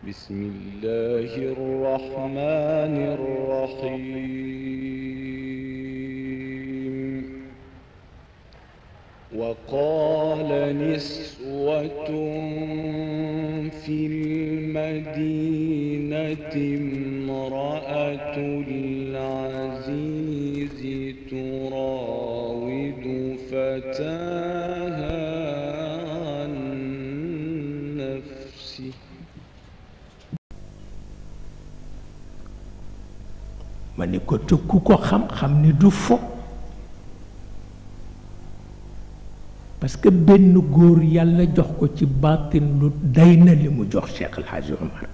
بسم الله الرحمن الرحيم وقال نسوة في المدينة امرأة العزيز تراود فتاها عن نفسه ma ni ko te ku ko xam-xam ni du fo parce que benn góor yàlla jox ko ci baatin lu day na li mu jox Cheikh El Hadj Omar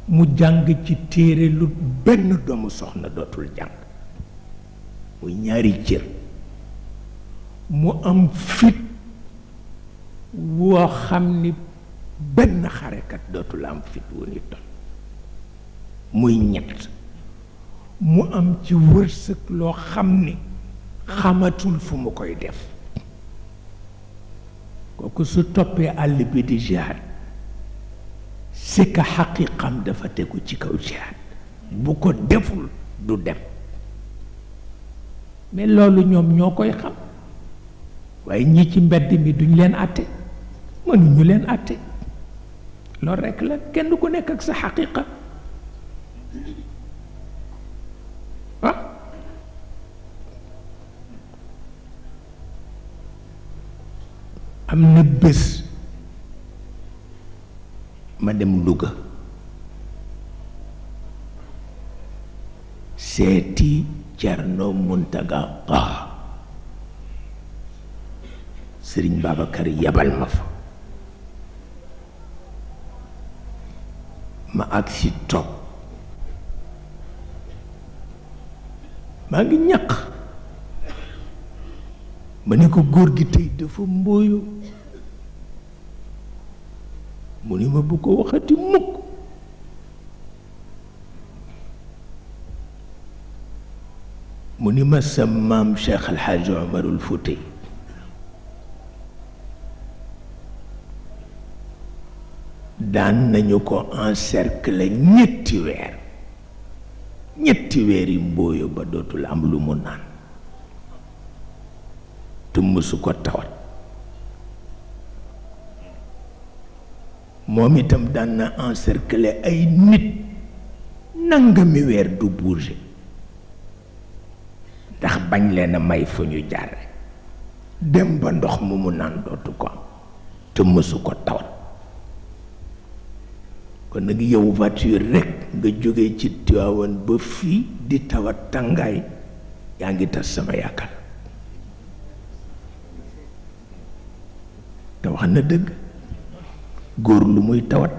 mu jàng ci téere lu benn doomu soxna dootul jàng muy ñaari cër mu am fit woo xam ni benn xarekat dootul am fit wu ni toll muy ñett mu am ci wërsëg loo xam ni xamatul fu mu koy def kooku su toppee àll bi di jihaad c'est que xaqiqam dafa tegu ci kaw jihaad bu ko deful du dem mais loolu ñoom ñoo koy xam waaye ñi ci mbedd mi duñ leen àtte mënuñu leen àtte loolu rekk la kenn ku nekk ak sa xaqiqa am na bés ma dem Louga seeti Cerno Muntaga Taha Sëriñ Babacar yabal ma fa ma agsi toog maa ngi ñaq ma ne ko góor gi tey dafa mbooyu mu ni ma bu ko waxati mukk mu ni ma sa maam Cheikh El Hadj Omarul Fouti daan nañu ko encercler ñetti weer yi mbooyu ba dootul am lu mu naan te mësu ko tawat moom itam daan na encercler ay nit nangami weer du bouger ndax bañ leen a may fu ñu jaar rek dem ba ndox mu naan dootu ko am te mësu ko tawat kon nag yow voiture rek nga jóge ci Tiwaawan ba fii di tawat tàngaay yaa ngi tas sama yaakaar te wax na dëgg góor lu muy tawat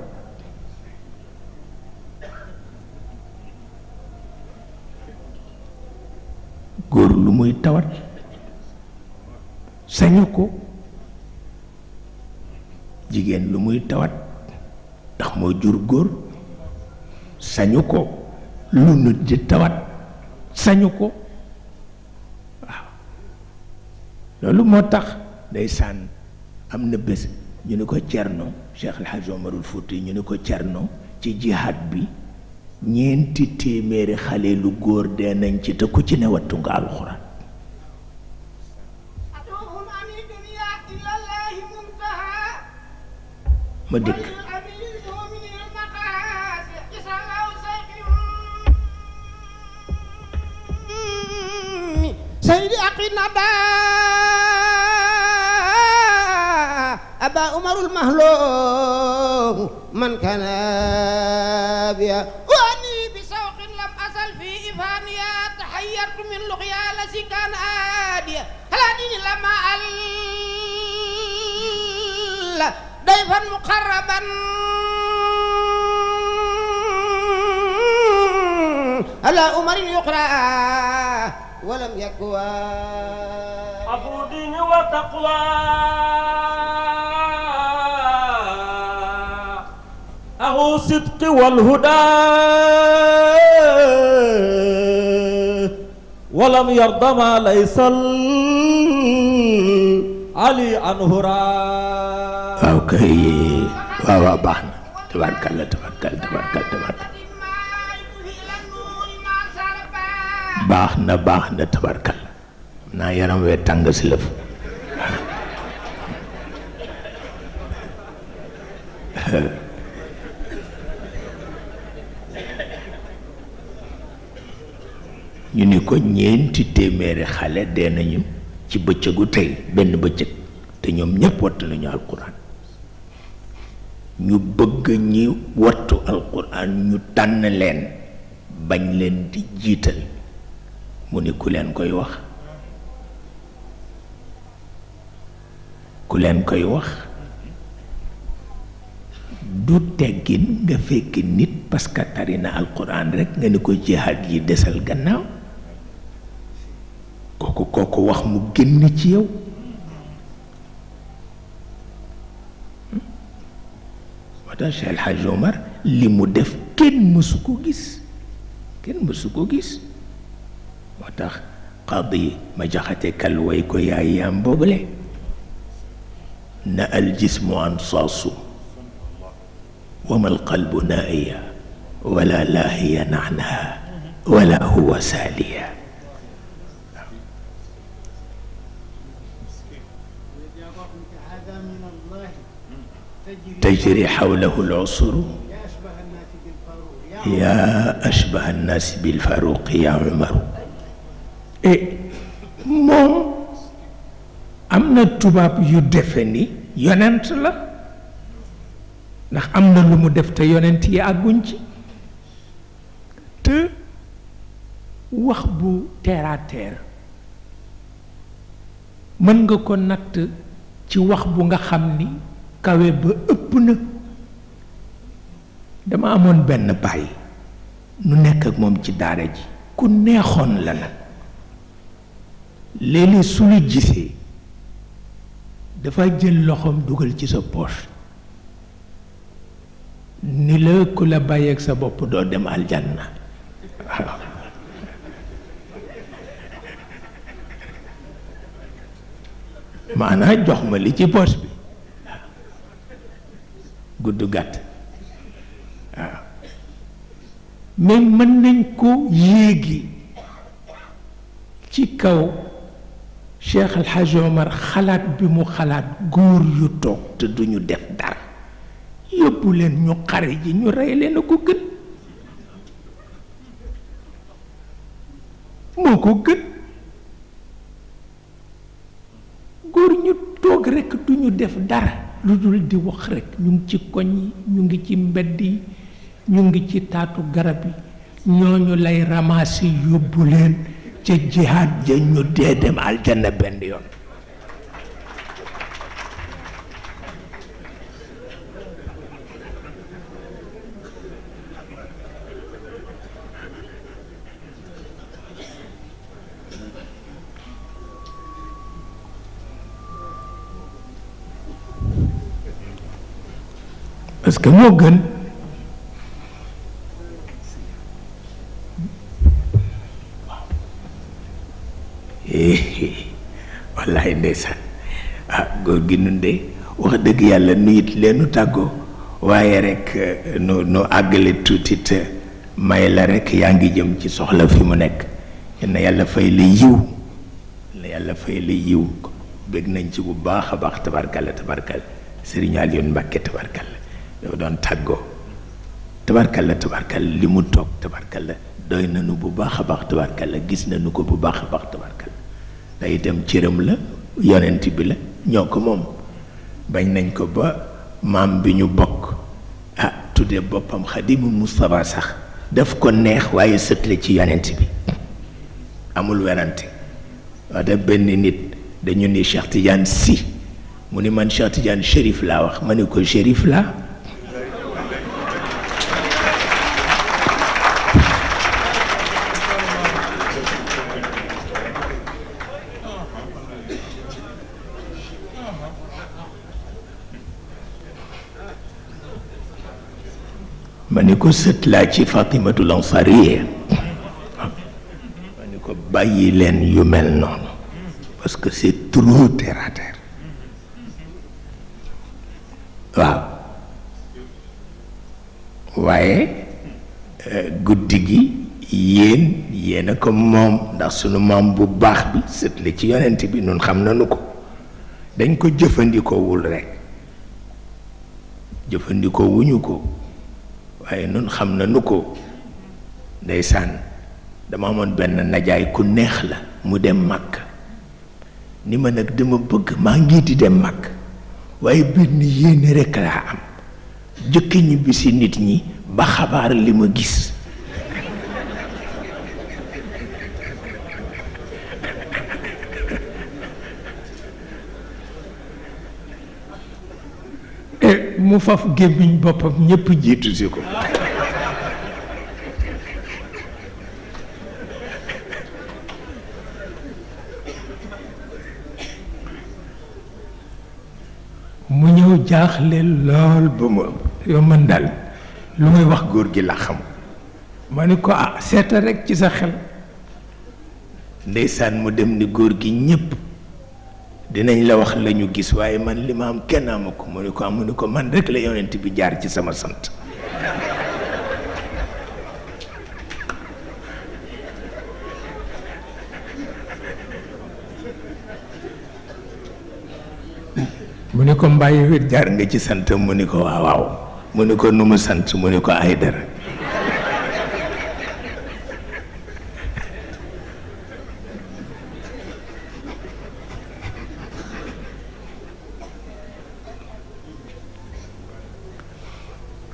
góor lu muy tawat sañu ko jigéen lu muy tawat ndax moo jur góor sañu ko lu nit di tawat sañu ko waaw loolu moo tax ndeysaan am na bés ñu ne ko Cerno Cheikh El Hadj Omarul Fouti ñu ne ko Cerno ci jihaad bi 400 xale lu góor dee nañ ci te ku ci ne wattu nga alxuraan ma dikk سيدي أقنا دا أبا عمر المهلوم من كان بها وأني بسوق لم أزل في إفانيا تحيرت من لقيا الذي كان آديا هلا دين لما ضيفا مقربا على عمر يقرأ ولم يكوى أبو دين وتقوى أهو صدق والهدى ولم يرض ما ليس علي عنه را waaw kay waaw baax na tabarkalla tabarkalla tabarkalla tabarkalla baax na tabarkalla xam naa yaram wee tàng si lëf ñu ni ko ñeenti téeméeri xale dee nañu ci bëccëgu tey benn bëccëg te ñoom ñépp wattu nañu alquran ñu bëgg ñi wattu alquran ñu tànn leen bañ leen di jiital mu ni ku leen koy wax ku leen koy wax du teggin nga fekk nit parce que tari na alquran rek nga ni ko jihaad yi desal gannaaw kooku wax mu génn ci yow moo tax Cheikh El Hadj Omar li mu def kenn mësu ko gis moo tax qadi ma jaxate kal way ko yaay yaam boobale na al jismu ansaasu wa ma al qalbu naaiya wala laahiya naanaha wala huwa saaliya تجري حوله العصر يا أشبه الناس بالفاروق يا عمر moom am na tubaab yu defe ni yonent la ndax am na lu mu def te yonent yi àgguñ ci te wax bu terre à terre mën nga ko natt ci wax bu nga xam ni kawe ba ëpp na dama amoon benn bàyyi nu nekk ak moom ci daara ji ku neexoon la nag léeg-léeg su lu gisee dafa jël loxoom dugal ci sa poche ni la ku la bàyyeeg sa bopp doo dem aljanna waaw maanaam jox ma li ci poche bi gudd gàtt waaw mais mën nañ ko yéegi ci kaw Cheikh El Hadj Omar xalaat bi mu xalaat góor yu toog te duñu def dara yóbbu leen ñu xare ji ñu rey leen a ko gën moo ko gën góor ñu toog rekk duñu def dara lu dul di wax rekk ñu ngi ci koñ yi ñu ngi ci mbedd yi ñu ngi ci taatu garab yi ñooñu lay ramasser yóbbu leen ca jihaad ja ñu dee dem aljanna benn yoon parce que moo gën wallaay ndeysaan góor gi nun de wax dëgg yàlla nu it leenu tàggoo waaye rek nu àggale tuuti te may la rek yaa ngi jëm ci soxla fi mu nekk na yàlla fay la yiw na yàlla fay la yiw bég nañ ci bu baax a baax tabarkalla tabarkalla Serigne Alioune Mbacké tabarkalla dafa doon tàggoo tabarkalla tabarkalla li mu toog tabarkalla doy nañu bu baax a baax tabarkalla gis nañu ko bu baax a baax tabarkalla day itam cëram la yonent bi la ñoo ko moom bañ nañ ko ba maam bi ñu bokk tuddee boppam Xadimul Mustafa sax daf ko neex waaye sët la ci yonent bi amul werante wax da benn nit dañu ni Cheikh Tidiane Sy mu ni man Cheikh Tidiane Chérif laa wax ma ni ko Chérif laa ma ni ko sët laa ci Fatimatul Ansariya ma ni ko bàyyi leen yu mel noonu parce que c'est trop terre à terre waaw waaye guddi gi yéen a ko moom ndax sunu maam bu baax bi sët la ci yonent bi nun xam nañu ko dañ ko jëfandikoowul rekk jëfandikoo wuñu ko waaye nun xam nañu ko ndeysaan dama amoon benn najaay ku neex la mu dem Makka ni ma nag dama bëgg maa ngi di dem Makka waaye benn yéene rekk laa am jëkki ñibbi si nit ñi ba xabaar li ma gis mu faf gémmiñ boppam ñépp jiitu si ko mu ñëw jaaxle lool ba ma yow man dal lu may wax góor gi la xam ma ni ko seetal rekk ci sa xel ndeysaan mu dem ni góor gi ñépp dinañ la wax lañu gis waaye man li ma am kenn ama ko mu ni ko man rekk la yonent bi jaar ci sama sant mu ni ko mbàyyi wet jaar nga ci sant mu ni ko waaw waaw mu ni ko nu mu sant mu ni ko ay dara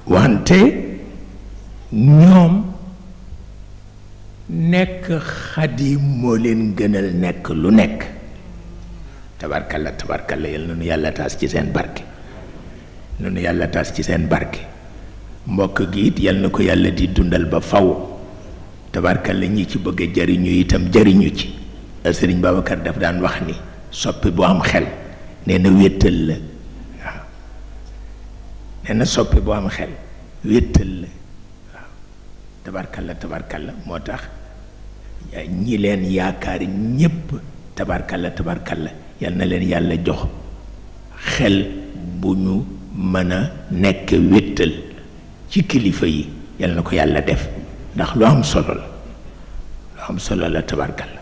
wante ñoom nekk xadim moo leen gënal nekk lu nekk tabarkalla yal na nu yàlla taas ci seen barke mbokk gi it yal na ko yàlla di dundal ba faw tabarkalla ñi ci bëgg a jariñu itam jariñu ci Sëriñ Babacar daf daan wax ni soppi bu am xel nee na wéttal la waaw nee na soppi bu am xel wéttal la waaw tabarkalla moo tax ñi leen yaakaar ñépp tabarkalla yal na leen yàlla jox xel bu ñu mën a nekk wéttal ci kilifa yi yal na ko yàlla def ndax lu am solo la tabarkalla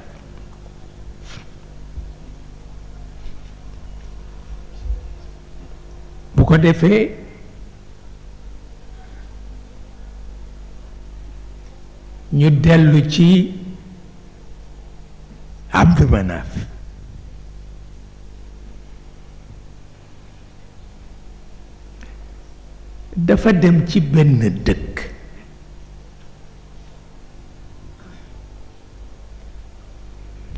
bu ko defee ñu dellu ci Abdou Manaf dafa dem ci benn dëkk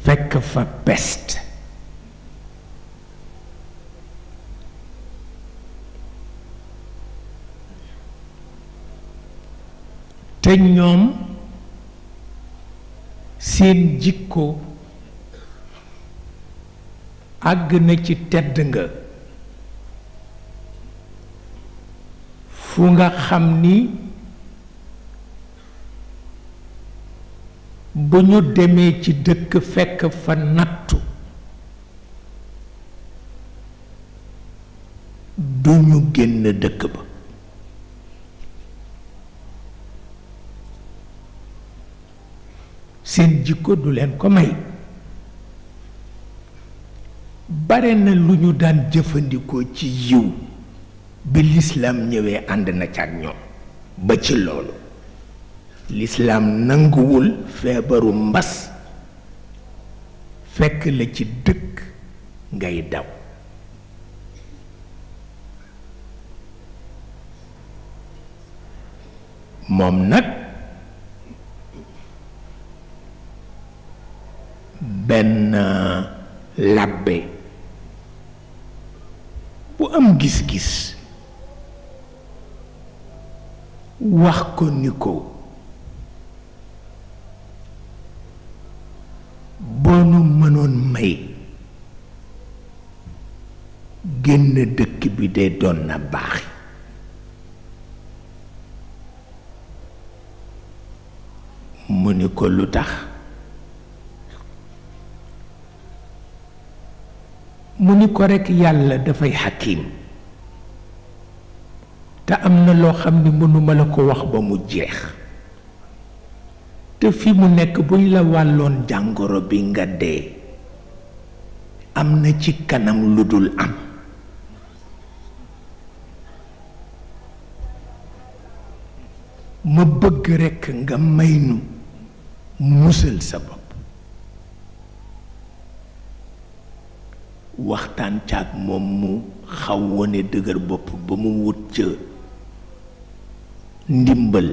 fekk fa peste te ñoom seen jikko àgg na ci tedd nga fu nga xam ni bu ñu demee ci dëkk fekk fa nattu du ñu génn dëkk ba seen jikko du leen ko may bare na lu ñu daan jëfandikoo ci yiw bi lislaam ñëwee ànd na ca ak ñoom ba ci loolu lislaam nanguwul feebaru mbas fekk la ci dëkk ngay daw moom nag benn labbe bu am gis-gis wax ko ni ko boo nu mënoon may génn dëkk bi de doon na baax mu ni ko lu tax mu ni ko rekk yàlla dafay xakim te am na loo xam ni mënuma la ko wax ba mu jeex te fi mu nekk buñ la wàlloon jàngoro bi nga dee am na ci kanam lu dul am ma bëgg rekk nga may nu musal sa bopp waxtaan caag moom mu xaw wone dëgër bopp ba mu wut ca ndimbal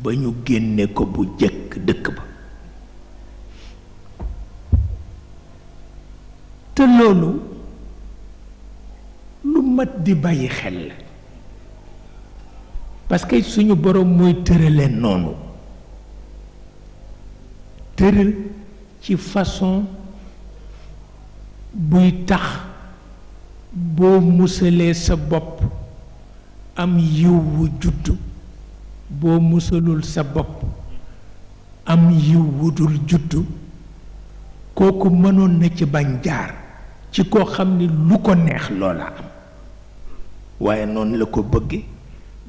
ba ñu génne ko bu jëkk dëkk ba te loolu lu mat di bàyyi xel la parce que suñu borom mooy tërale noonu tëral ci façon buy tax boo musalee sa bopp am yiw wu juddu boo musalul sa bopp am yiw wu dul juddu kooku mënoon na ci bañ jaar ci koo xam ni lu ko neex loola am waaye noonu la ko bëgge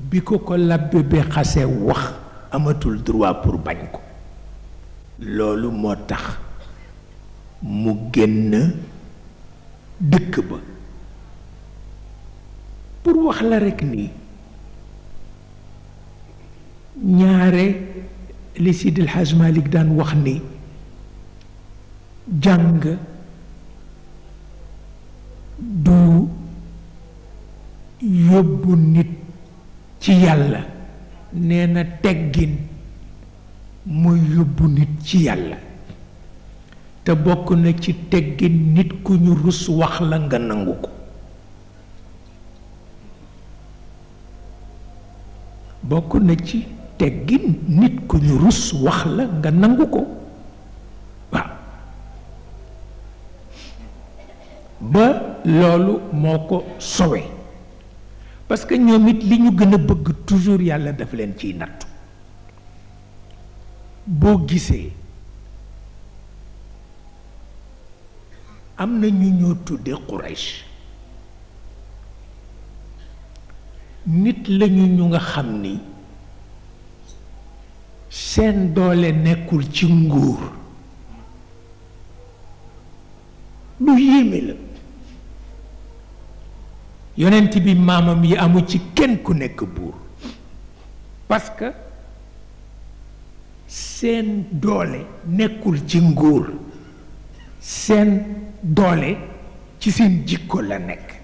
bi ko labbe bi xasee wax amatul droit pour bañ ko loolu moo tax mu génn dëkk ba pour wax la rekk nii ñaare li Seydi El Hadji Malick daan wax ni jàng du yóbbu nit ci yàlla nee na teggin mooy yóbbu nit ci yàlla te bokk na ci teggin nit ku ñu rus wax la nga nangu ko bokk na ci teggin nit ku ñu rus wax la nga nangu ko waaw ba loolu moo ko sowe parce que ñoom it li ñu gën a bëgg toujours yàlla daf leen ciy nattu boo gisee am na ñu ñoo tudde Quraysh nit lañu ñu nga xam ni seen doole nekkul ci nguur lu yéeme la yonent bi maamam yi amu ci kenn ku nekk buur parce que seen doole nekkul ci nguur seen doole ci seen jikko la nekk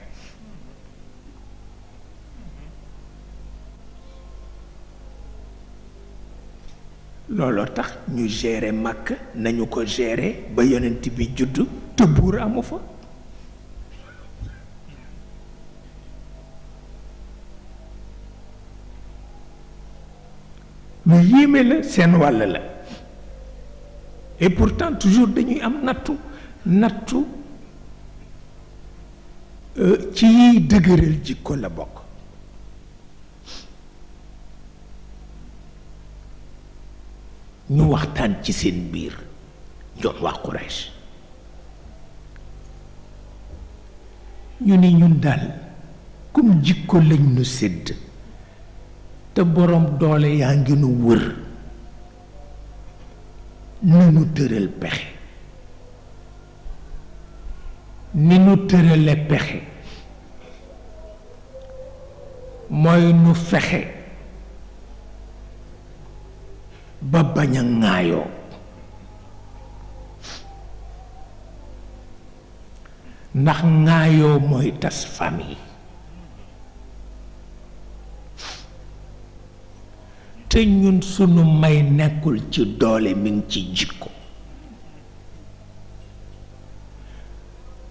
looloo tax ñu gérer Makka nañu ko gérer ba yonent bi judd te buur amu fa lu yéeme la seen wàll la et pourtant toujours dañuy am nattu ci yiy dëgëral jikko la bokk ñu waxtaan ci seen biir ñoom waa Quraysh ñu ni ñun daal comme jikko lañ nu sédd te borom doole yaa ngi nu wër nanu tëral pexe ni nu tërale pexe mooy nu fexe ba bañ a ŋaayoo ndax ŋaayoo mooy tas famille te ñun sunu may nekkul ci doole mi ngi ci jikko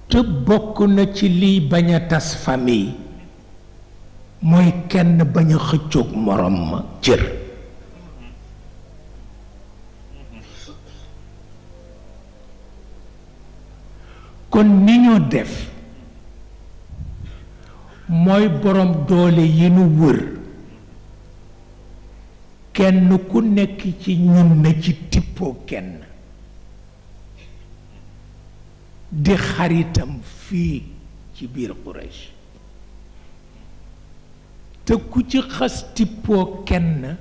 te bokk na ci liy bañ a tas famille mooy kenn bañ a xëccoog morom ma cër kon ni ñoo def mooy borom doole yi nu wër kenn ku nekk ci ñun na ci tippoo kenn di xaritam fii ci biir Quraysh te ku ci xas tippoo kenn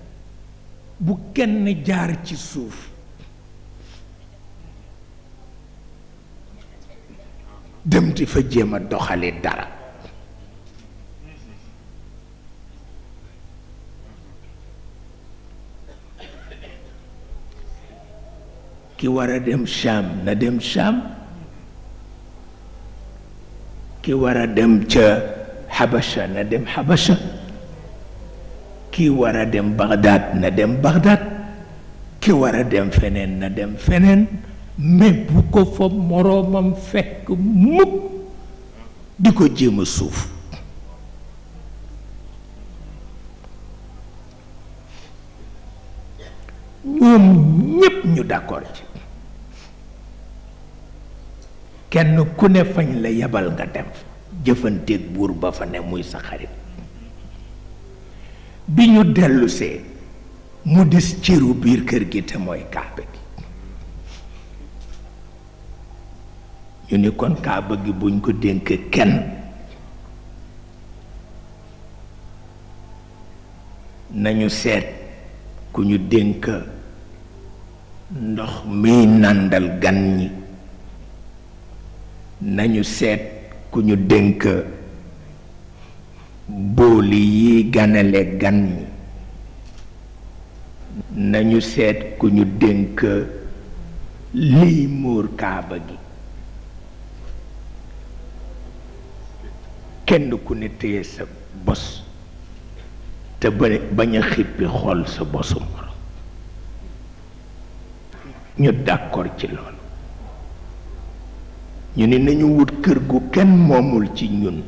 bu kenn jaar ci suuf dem di fa jéem a doxali dara ki war a dem Cham na dem Cham ki war a dem ca Habasha na dem Habasha ki war a dem Bagdad na dem Bagdad ki war a dem feneen na dem feneen mais bu ko fa moroomam fekk mukk di ko jéem a suuf ñoom ñépp ñu d'accord ci kenn ku ne fañ la yebal nga dem fa jëfanteeg buur ba fa ne muy sa xarit bi ñu dellusee mu des cëru biir kër gi te mooy kaaba gi ñu ni kon kaaba gi buñ ko dénk kenn nañu seet ku ñu dénk ndox miy nàndal gan ñi nañu seet ku ñu dénk booli yi ganale gan ñi nañu seet ku ñu dénk liy muur kaaba gi kenn ku ne téye sa bos te bañ a xippi xool sa bosu morom ñu d'accord ci loolu ñu ni nañu wut kër gu kenn moomul ci ñun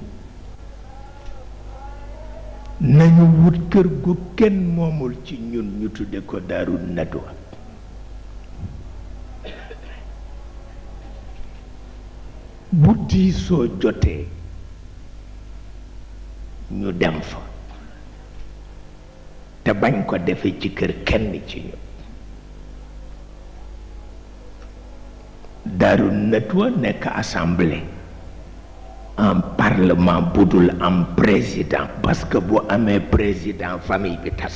nañu wut kër gu kenn moomul ci ñun ñu tudde ko Daaru Nadwa bu diisoo jotee ñu dem fa te bañ ko defe ci kër kenn ci ñun Daaru Nadwa nekk assemblée un parlement budul am président parce que bu amee président famille bi tas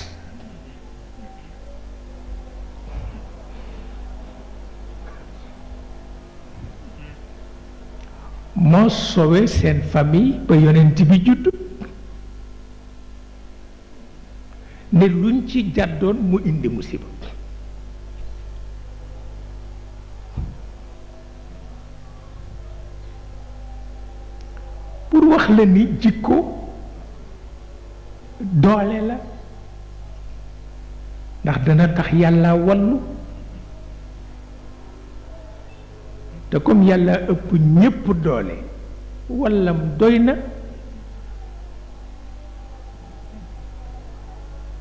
moo sowe seen famille ba yonent bi judd ne luñ ci jàddoon mu indi musiba pour wax la ni jikko doole la ndax dana tax yàlla wallu te comme yàlla ëpp ñépp doole wallam doy na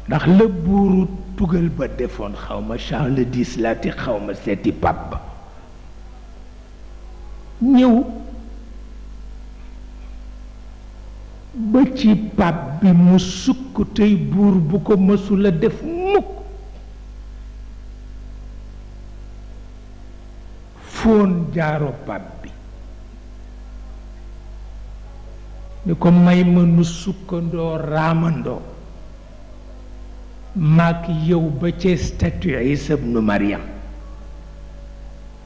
ndax la buuru tugal ba defoon xawma Charles X laati xawma seeti pap ba ñëw ba ci pap bi mu sukk tey buur bu ko mësula def mukk foon jaaro pap bi ni ko may ma nu sukkandoo raamandoo maak yow ba ca statue Isa ibnu Maryam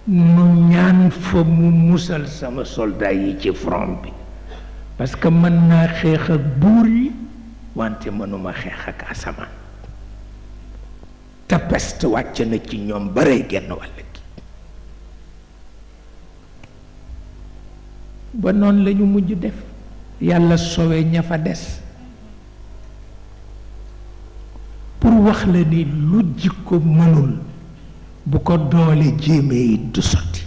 nu ñaan fa mu musal sama soldat yi ci front bi parce que mën naa xeex ak buur yi wante mënuma xeex ak asamaan te peste wàcc na ci ñoom bare genn wàll gi ba noonu lañu mujj def yàlla sowe ña fa des pour wax la ni lu jikko mënul bu ko doole jéemee it du sotti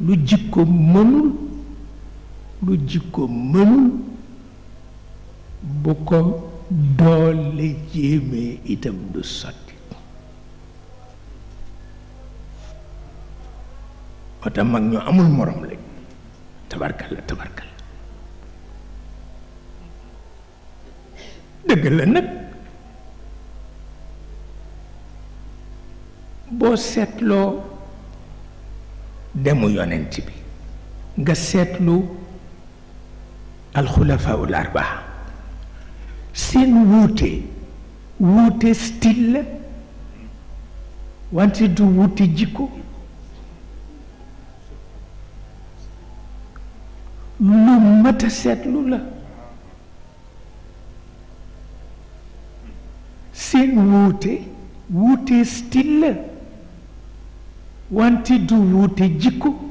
lu jikko mënul bu ko doole jéemee itam du sotti moo tax mag ñu amul morom lañ tabarkalla dëgg la nag boo seetloo demu yonent bi nga seetlu alxulafaul arbaa seen wuute style la wante du wuute jikko lu mat a seetlu la seen wuute style la wante du wuute jikko